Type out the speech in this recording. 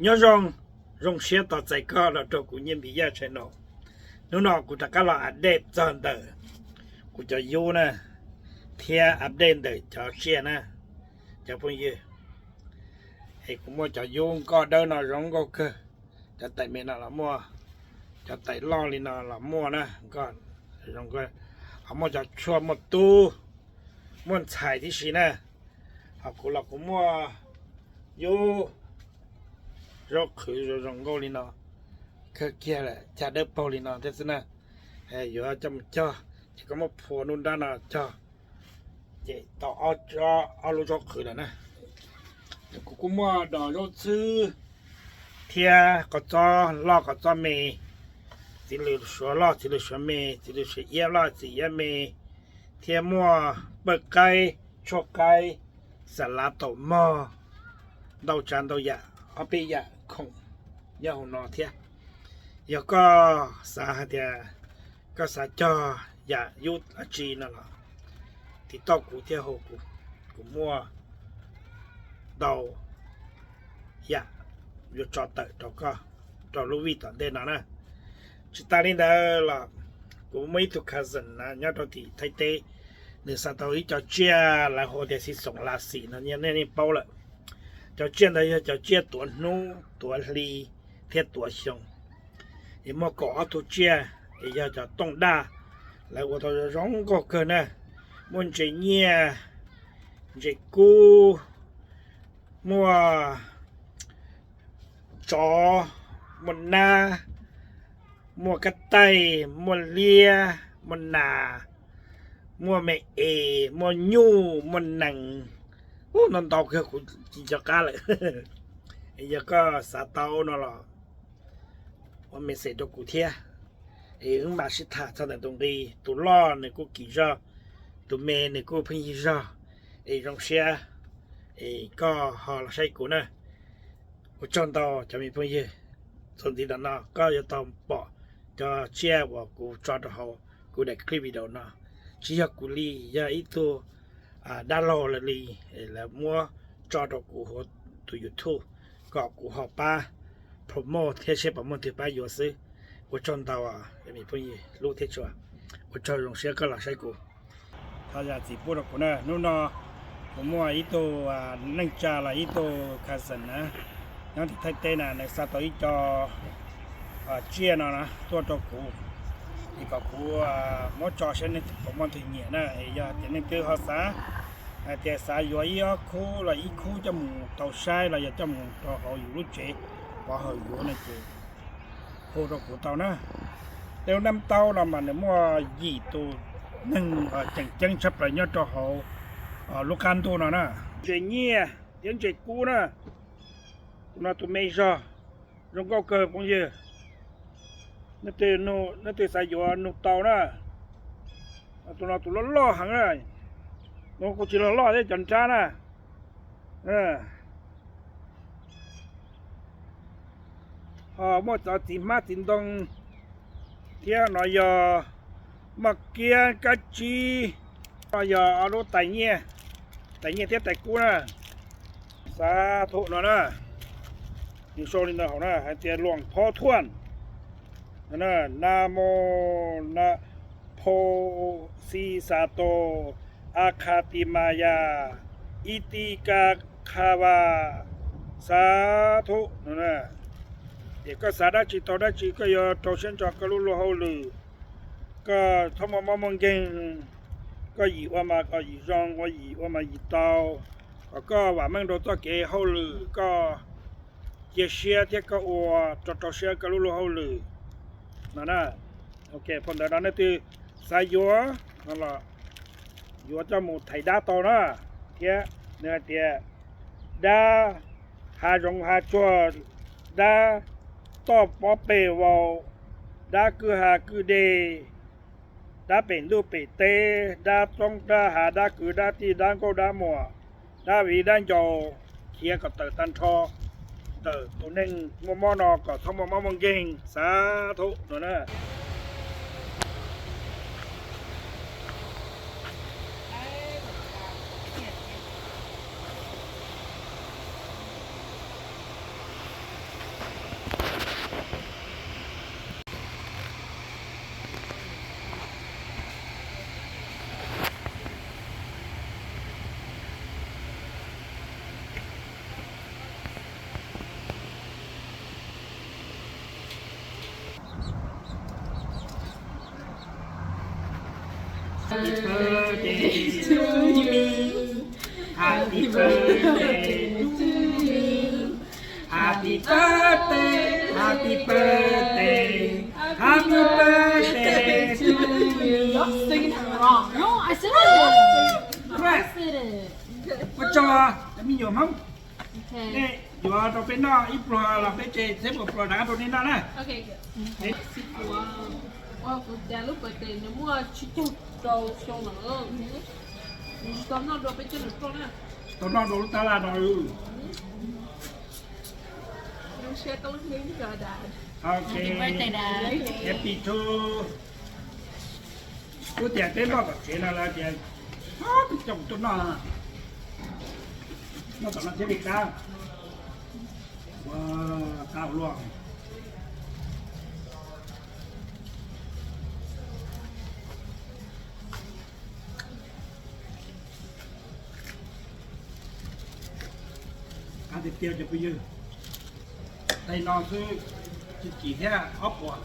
Nyob zoo, zoo siab tos txais koj los rau kuv Nyiaj Npis Yaj channel. Hnub no kuv rov qab los update txog ntawm kuv cov yub na, thiab update ntawm cov tsiaj na, cov phooj ywg. Es kuv muaj cov yub nkoj dawb no zoo nkauj kawg, cov tais me no los muaj, cov tais loj li no los muaj na, nkoj, ho muaj cov tshuaj muaj tub, muaj ntxhais tib si na. Ho kuv los kuv muaj yub zaub qhwv zoo zoo nkauj li no, kawg kiag lawm, cag dawb paug li no thiab xwb na. Yuav coj mus cog ces koj muab phua nruab nrab no cog, ces tau ob lub zaub qhwv lawm na. Kuv kuj muaj dos zaub txhwb thiab qos txob loj qos txob me, txiv lws suav loj txiv lws suav me, txiv lws suav iab loj txiv iab me, thiab muaj pawj qaib, tshuaj qaib, xas lav taum mog, ntau tsav ntau yam, ob peb yam khoom nyob hauv no thiab. Yog koj xav hais tias koj xav cog yam yub dab tsi no los tiv tauj kuv thiab hu kuv, kuv muaj ntau yam yuav tso tawm rau koj rau lub vij tom ntej no na. Tsis tas li ntawd los kuv muaj ib tug cousin na nyob rau tim Thaib teb, nws xa tau ib co tsiaj lawv hu tias xi xoom las xim no nej yeej paub lawm. Cov tsiaj ntawd yog cov tsiaj tuav hnub tuav hli thiab tuav xyoo. Es muaj kaum ob tug tsiaj es yog cov tooj daj, lawv ua tau zoo nkauj kawg na. Muaj ntses nyiaj, ntses kub, muaj tsov, muaj nab, muaj kab taij, muaj liab, muaj nas, muaj me es, muaj nyuj, muaj nees. Ub, no ntau kawg kuv tsis nco qab lawm. Yog koj xav tau no los ua message rau kuv thiab, es wb mam sib tham txog ntawm tus nqi. Tus loj nws kuj kim zog, tus me nws kuj pheej yig zog, es zoo siab es koj ho los saib kuv na. Ua tsaug ntau cov me phooj ywg, txuas ntxiv ntawm no koj yuav tau pom cov tsiaj uas kuv tso rau hauv kuv daim clip video no. Tsis yog kuv li, yog ib tug dab laug lawv li, lawv muab tso rau kuv hauv tus YouTube kom kuv ho pab promote thiab seb puas muaj twg pab yuav xwb. Ua tsaug ntau, phooj ywg hlub thiab tshua, ua tsaug zoo siab koj los saib kuv. Thov zam txim pub rau kuv na, hnub no kuv muaj ib tug neej tsa los ib tug cousin na, nyob tim Thaib teb na, nws xa tau ib co tsiaj no na tuaj rau kuv, es kom kuv muab tso saib nej puas muaj tus nyiam na. Es yog tias nej twb ho xav hais tias xav yuav ib ob khub los ib khub coj mus tau saib los yog coj mus rau hauv yus lub tsev pov hawm yuav no ces hu rau kuv tau na. Tej lub nab tau no mas nws muaj yim tus neeg tseem ceeb tshaj plaws nyob rau hauv lub qab ntuj no na. Ntses nyiaj thiab ntses kub na, tus no tus me zog, zoo nkauj kawg phooj ywg. Nej twg xav yuav nug tau na. Tus no tus loj loj heev na, no kuj tsis loj loj thiab cov nrab na. Ho muaj cov txiv hmab txiv ntoo thiab no yog maj kiab kab tsib, no yog ob lub tais nyiaj, tais nyiaj thiab tais kub na. Xav thum no na, nws sau li ntawd hauv na hais tias luam phob thuaj, na, na mo na pho xi xa to a kha ti ma ya ib ti ka kha va xav thum no na. Ces koj xav dab tsi tau dab tsi, koj yuav rau siab ntso koj lub luag hauj lwm, koj txhob muaj mob muaj nkeeg, koj yim ua mas koj yim zoo, ua yim ua mas yim tau, kom koj vam meej rau txoj kev hauj lwm, koj cia siab thiab koj ua rau rau siab koj lub luag hauj lwm no na. Ok, phau ntawv no nej twg xav yuav no los yuav coj mus thaiv dab tau na. Thiab nws hais tias dab hav zoov hav tsuag, dab toj pob peg vau, dab kwj ha kwj dej, dab pem ntuj pem teb, dab roob dab hav, dab kwv dab tij, dab nkauj dab muam, dab viv dab ncaus, khiav kom tawm tag nrho ntawm tus neeg muaj mob no kom txhob muaj mob muaj nkeeg, xav thum no na. Happy birthday to you. Happy birthday, happy birthday, happy birthday to you. You're singing it wrong. No, I said it. Correct. I said it. Ua tsaug cov me nyuam Hmoob. Nej yuav rau peb noj ib pluag los peb tseg txhiab puas pluag rov qab rau nej noj na. Kuv dad lub birthday nws muaj tsib caug rau xyoo lawm. Nws tsis tau noj dua, peb coj nws tuaj na. Tau noj dua lub tab laj no. Ok. Happy to. Ub, tias peb noj tom tsev no lawv tias peb coj kuv tuaj noj. Noj tom no thiab li qab. Ua qab ua luaj. Qab tiag tiag cov phooj ywg. Tais no xwb, tsis kim thiab ob puas.